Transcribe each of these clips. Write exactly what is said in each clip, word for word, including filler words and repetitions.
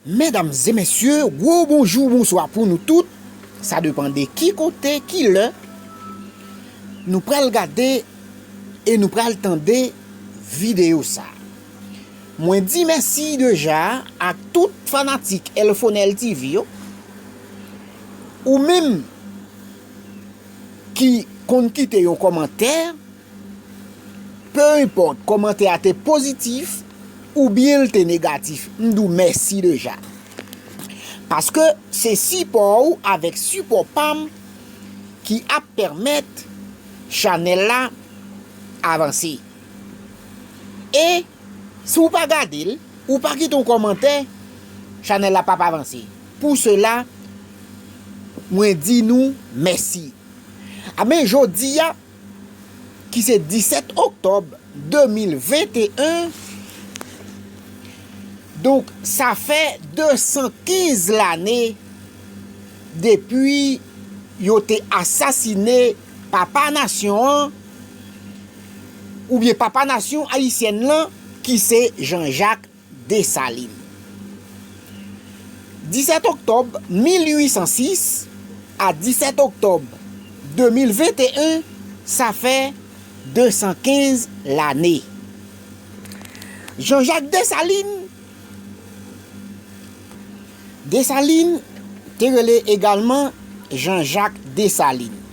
Medam e mesye, gwo bonjou, bonswa pou nou tout. Sa depann de ki kote, ki lè nou pral gade e nou pral tande videyo sa. Mwen di mèsi deja ak tout fanatik Elfonel T V yo. Ou menm ki konn kite yon kòmantè, pe enpòt kòmantè a te pozitif oubyen l te negatif, m di w mèsi deja. Paske se sipò ou avèk sipò pa m ki ap pèmèt chanèl la avanse. E si w pa gade l, ou pa kite yon kòmantè, chanèl la p ap avanse. Pou sela, mwen di nou mèsi. Amen, jodi a, ki se disèt oktòb de mil venteyen, donk, sa fè de san kenz lane depi yo te asasine papa nasyon an, oubyen papa nasyon ayisyèn lan, ki se Jean-Jacques Dessalines. Disèt oktòb mil uit san sis a disèt oktòb de mil venteyen, sa fè de san kenz lane. Jean-Jacques Dessalines, Dessalines te rele egalman Jean-Jacques Dessalines.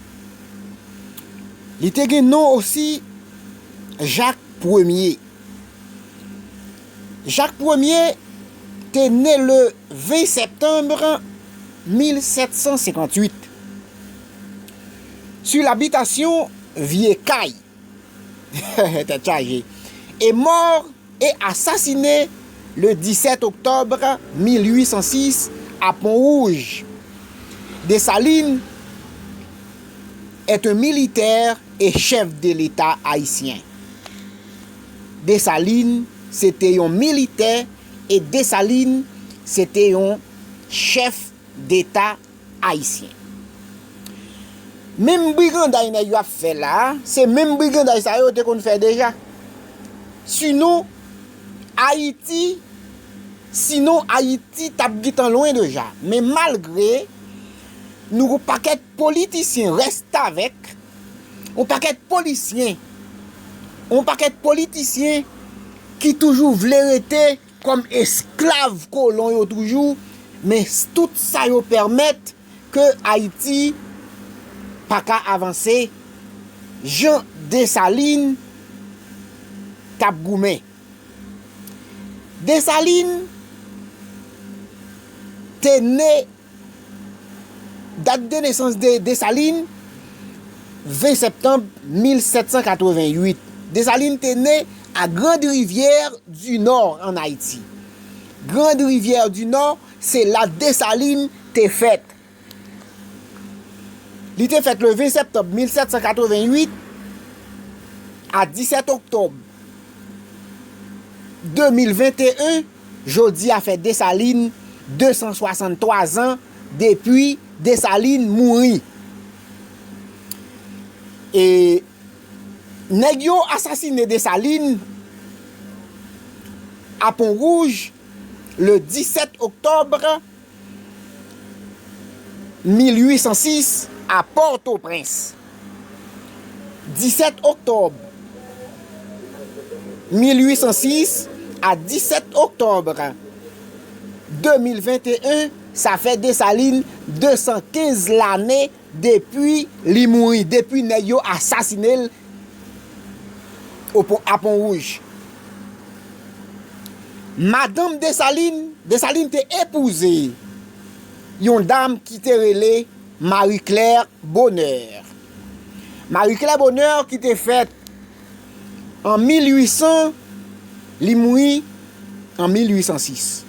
Li te gen non osi Jacques Premye. Jak Premye te ne le ven septanm mil sèt san senkantuit sur labitasyon Vye Kay, tèt chaje, e mò e asasine le disèt oktòb mil uit san sis a Pon Wouj. Desalin est un militaire et chef de l'État haïtien. Desalin se te yon militè e Desalin se te yon chèf deta ayisyen. Menm briganday nèg yo ap fè la a, se menm briganday sa yo te konn fè deja. Sinon, Ayiti, sinon Ayiti t ap gentan lwen deja. Men malgre nou gon pakèt politisyen restavèk, yon pakèt polisyen, yon pakèt politisyen ki toujou vle rete kòm esklav kolon yo toujou, men s-, tout sa yo pèmèt ke Ayiti pa ka avanse jan Desalin t ap goumen. Desalin te ne, dat de nesans de Desalin, ven septanm mil sèt san katreven uit. Desalin te ne a Grande Rivière du Nord, an Ayiti. Grande Rivière du Nord, se la Desalin te fèt. Li te fèt le ven septanm mil sèt san katreven uit a disèt oktòb de mil venteyen, jodi a fè Desalin de san swasanntwa zan depi Desalin mouri. E nèg yo asasine Desalin a Pon Wouj le disèt oktòb mil uit san sis a Pòtoprens. Disèt oktòb mil uit san sis a disèt oktòb de mil venteyen, sa fè Desalin de san kenz lane depi li mouri, depi nèg yo asasine l o Pon-, a Pon Wouj. Madanm Desalin, Desalin te epouze yon dam ki te rele Marie Claire Bonheur. Marie Claire Bonheur ki te fèt an mil uit san, li mouri an mil uit san sis.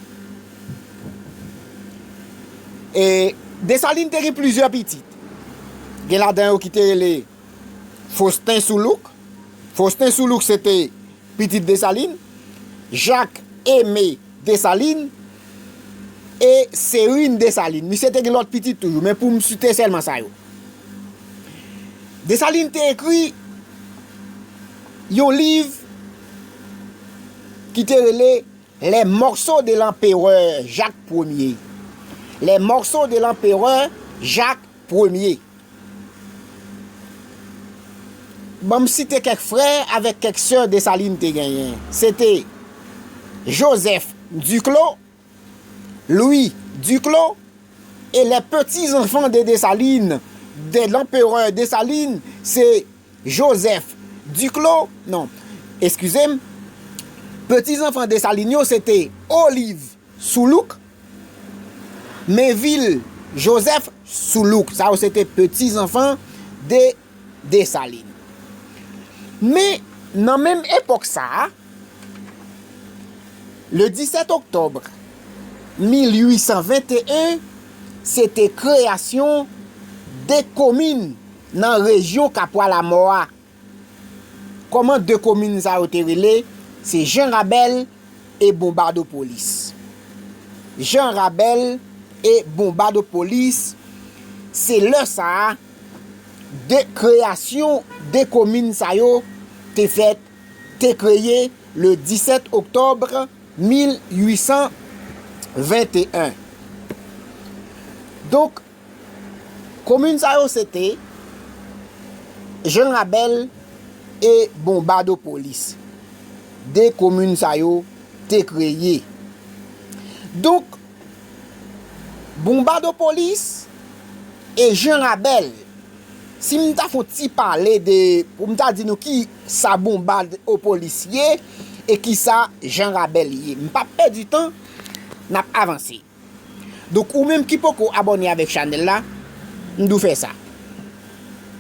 E Desalin te gen plizyè pitit. Gen ladan yo ki te rele Faustin Soulouque. Faustin Soulouque se te pitit Desalin, Jacques Aimé Desalin e Sérine Desalin. Misye te gen lòt pitit toujou, men pou m site sèlman sa yo. Desalin te ekri yon liv ki te rele Les morceaux de l'empereur Jacques Premier. Les morceaux de l'empereur Jacques Premier. Ban m site kèk frè avèk kèk sè Desalin te genyen. Se te Joseph Duclos, Louis Duclos, et les petits enfants de Dessalines, de l'empereur Dessalines, se Joseph Duclos, non, eskize m, petits enfants Desalin yo, se te Olive Soulouk, Mainville Joseph Soulouk. Sa yo se te petits enfants de Dessalines. Men, nan menm epòk sa a, le disèt oktòb mil uit san venteyen, se te kreyasyon de komin nan rejyon Kapwa Lamò a. Kòman de komin sa yo te rele? Se Jan Rabèl e Bonbadopolis. Jan Rabèl e Bonbadopolis, se lè sa a, de kreyasyon de komin sa yo te fèt, te kreye le disèt oktòb mil uit san venteyen. Donk, komin sa yo se te Jan Rabèl e Bonbadopolis. De komin sa yo te kreye. Donk, Bonbadopolis e Jan Rabèl, si m ta fè yon ti pale de, pou m ta di nou ki sa Bonbadopolis ye e ki sa Jan Rabèl ye. M p ap pèdi tan, n ap avanse. Donk, ou menm ki poko abòne avèk chanèl la, m di w fè sa.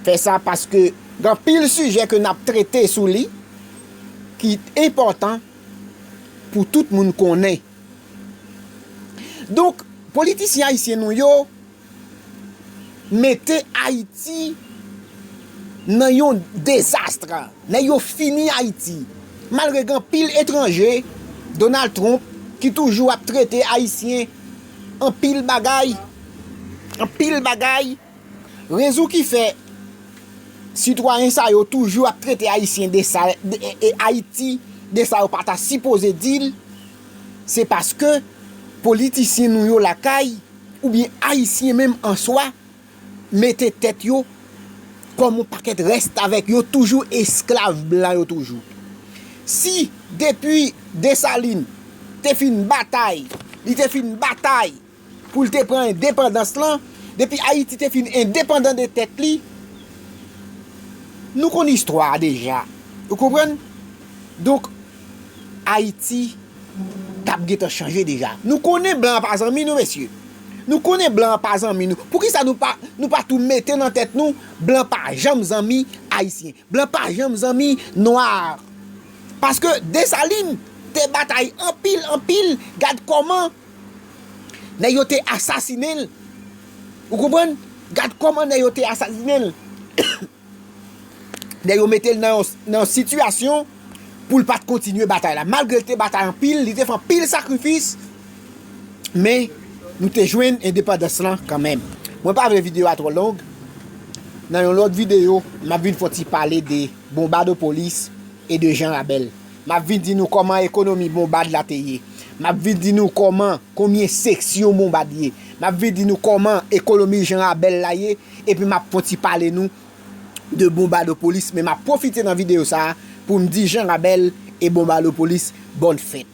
Fè sa paske gen anpil sijè ke n ap trete sou li ki enpòtan pou tout moun konnen. Donk, politisyen ayisyen nou yo mete Ayiti nan yon dezas. Nèg yo fini Ayiti. Malgre gen anpil etranje, Donald Trump, ki toujou ap trete Ayisyen anpil bagay, anpil bagay, rezon ki fè sitwayen sa yo toujou ap trete Ayisyen de sa, de, e, e Ayiti de sa yo pa ta sipoze di l, se paske politisyen nou yo lakay, oubyen Ayisyen menm an swa, mete tèt yo kòm yon pakèt rèstavèk, yo toujou esklav blan yo toujou. Si depi Desalin te fin batay, li te fin batay pou l te pran endepandans lan, depi Ayiti te fin endepandan de tèt li, nou konn istwa a deja. Ou konprann? Donk, Ayiti t ap gentan chanje deja. Nou konnen blan an pa zanmi nou, mesye. Nou konnen blan an pa zanmi nou. Poukisa nou pa, nou pa tou mete nan tèt nou, blan pa janm zanmi Ayisyen? Blan pa janm zanmi nwa. Paske Desalin te batay anpil, anpil. Gad kòman nèg yo te asasinen l. Ou konprann? Gad kòman nèg yo te asasinen l. Nèg yo mete l nan yon, nan yon sitiyasyon pou l pa t kontinye batay la. Malgre l te batay anpil, li te fè anpil sakrifis, men nou te jwenn endepandans lan kanmenm. Mwen pa vle videyo a twò long. Nan yon lòt videyo, m ap vin fè yon ti pale de Bonbadopolis e de Jan Rabèl. M ap vin di nou kòman ekonomi Bonbad la te ye. M ap vin di nou kòman, konbyen seksyon Bonbad ye. M ap vin di nou kòman ekonomi Jan Rabèl la ye. Epi m ap fè yon ti pale nou de Bonbadopolis, men m ap pwofite nan videyo sa a pou m di Jan Rabèl e Bonbadopolis bòn fèt.